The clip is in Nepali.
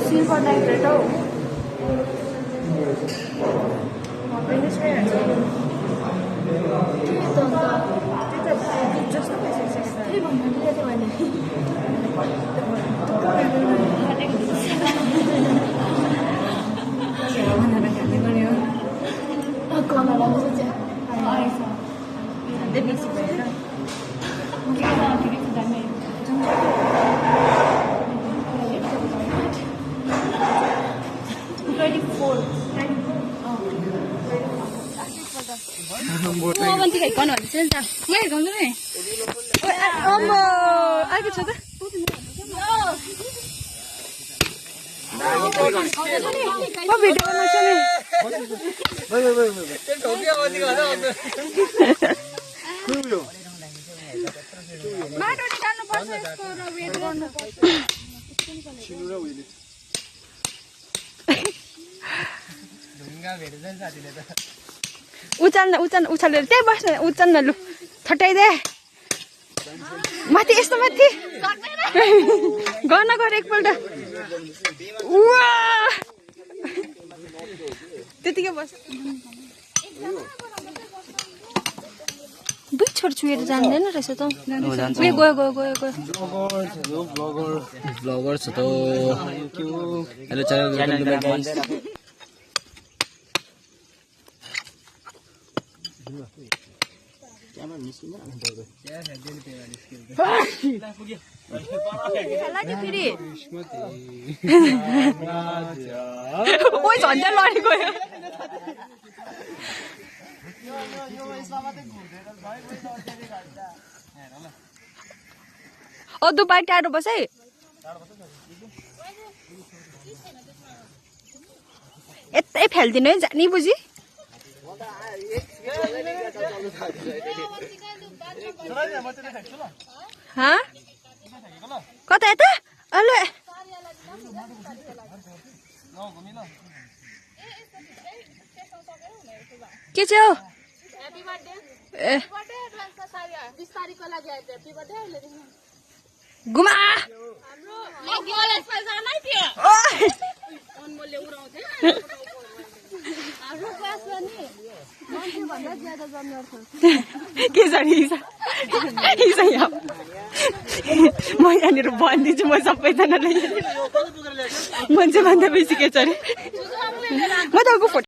सिल्भर नाइट्रेट हौ उचालेर त्यही बस्न उचाल्न लु छटाइदे माथि यस्तो माथि गर्न गर एकपल्ट त्यतिकै बस दुई छोड छुएर जान्दैन रहेछ त गयो गयो गयो गयो ब्लगर छ त हेलो गाइस ओइ झन्डा लडेको अदु बाई टाढो बस है यतै फ्याल्दिनु है जानी बुझी हाँ कता यता अले के छ गुमा के छ म यहाँनिर भनिदिन्छु म सबैजनालाई मान्छे भन्दा बेसी के छ अरे म त फोटो